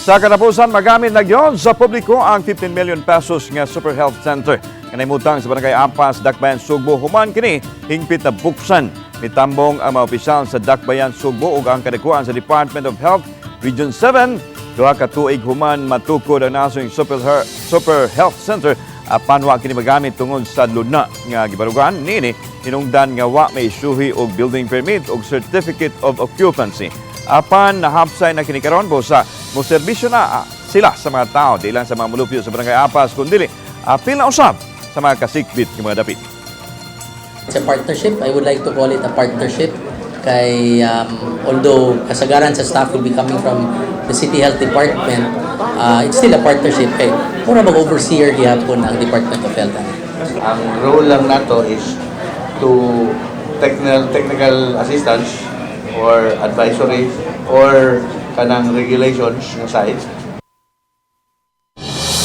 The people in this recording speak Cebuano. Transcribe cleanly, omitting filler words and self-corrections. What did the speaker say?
Sa katapusan, magamit na gyud sa publiko ang 15 million pesos nga Super Health Center nga nahimutang sa Barangay Apas, Dakbayan, Sugbo. Human kini hingpit na buksan. Mitambong ang mga opisyal sa Dakbayan, Sugbo ug ang kadikuan sa Department of Health Region 7. 2 ka tuig human matukod ang nasong Super Health Center, apan wa kini magamit tungod sa luna nga gibarugan niini, hinungdan nga wa may isyuhi og building permit og certificate of occupancy. Apan nahapsay na kini karon, busa mo serbisyo na sila sa mga tao, di lang sa mga mulupyo sa Barangay Apas kundi apil na usab sa mga kasikbit ng mga dapit. It's a partnership. I would like to call it a partnership. Kay although kasagaran sa staff will be coming from the City Health Department, it's still a partnership. Kay mura mag overseer gihapon ang Department of Health. Ang role lang nato is to technical assistance or advisory or kanang regulations ng site.